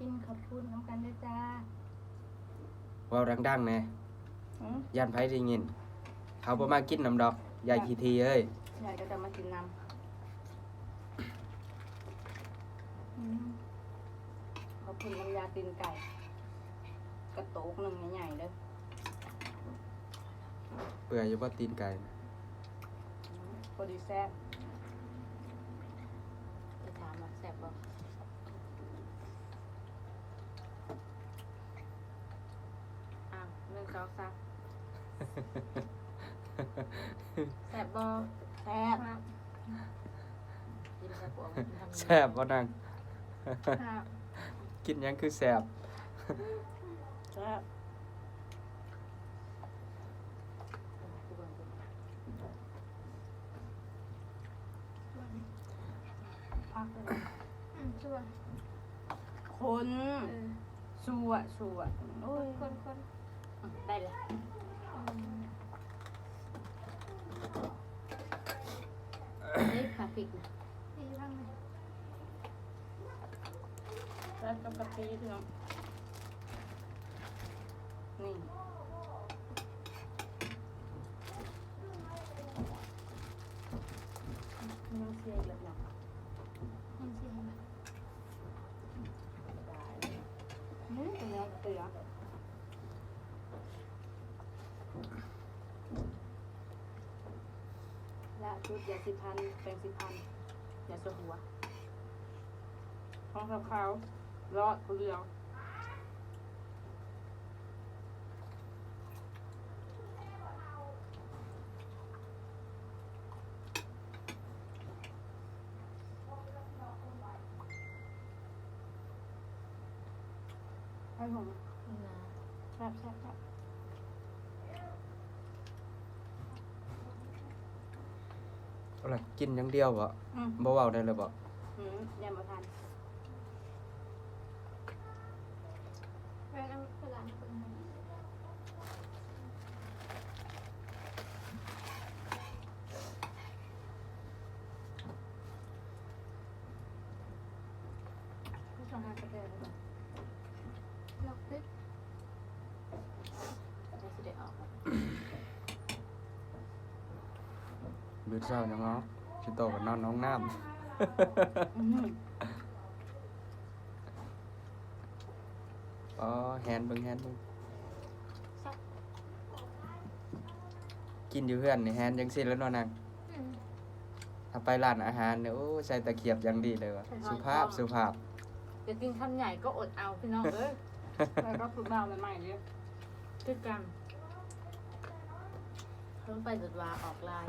ກິນເຂົ້າປຸ້ນນຳກັນເດີຈ້າ. ເວົ້າດັງໆແດ່ ຫືມ? ຢ້ານໃຜໄດ້ຍິນ. ເຮົາບໍ່ມາກິນນຳດອກ ຢ້ານຂີ້ຖີ່ເອີຍ. ຍາຍກໍຈະມາກິນນຳ. ອືມ ເຂົ້າປຸ້ນນ້ຳຢາຕີນໄກ່ ກະໂຕກໜຶ່ງໃຫຍ່ໆເດີ. ເປື່ອຍຢູ່ບໍ່ຕີນໄກ່? ພໍດີແຊບ. ໄປຖາມວ່າແຊບບໍ່? ອ້າວ ໜຶ່ງ ສອງ ສາມ ແຊບບໍ່? ແຊບ. ກິນແຊບບໍ່? ແຊບບໍ່ນາງ? ແຊບ. ກິນຫຍັງຄືແຊບ? ແຊບ. ຜັກເລີຍ ອືມ ສ່ວນ ຄົນ ເອີ ຊົ່ວ ຊົ່ວ ໂອ້ຍ ຄົນ ຄົນ ອືມ ໄດ້ເລີຍ ອືມ ເອີ ຜັກພິກນະ ໃສ່ກັບກະປິພີ່ນ້ອງ ນີ້ ຍັງເສຍອີກແລ້ວເນາະ ຍັງເສຍອີກແລ້ວ ນີ້ເປັນແນວເກລືອ ລະຊຸດຢາສີຟັນ ແປງສີຟັນ ຢາຊົວຫົວ ຂອງຂາວໆ ລອດຜູ້ດຽວ. ໄປຫົວ ນະ ແຊບໆໆ ເອົາລະ ກິນຢ່າງດຽວບໍ? ອືມ ບໍ່ເວົ້າໄດ້ເລີຍບໍ? ອືມ ຍັງບໍ່ທັນ. ມື້ເຊົ້າຍັງເນາະ ຊິໂຕກໍນອນຫ້ອງນ້ຳ. ອໍ ແຫນເບິ່ງ ແຫນເບິ່ງ ກິນຢູ່ເຮືອນນີ້ແຫນຈັ່ງຊີ້ແຫຼະເນາະນາງ. ອືມ ຖ້າໄປຮ້ານອາຫານນີ້ ໂອ້ ໃສ່ຕະຂຽບຢ່າງດີເລີຍວ່າ ສຸພາບ ສຸພາບ. ຈະກິນຄຳໃຫຍ່ກໍອົດເອົາ ພີ່ນ້ອງເອີຍ. ແລ້ວກໍຜູ້ບ່າວໃໝ່ໆເດ້ ຄືກັນ ເພິ່ນໄປຈົດວ່າອອກລາຍ.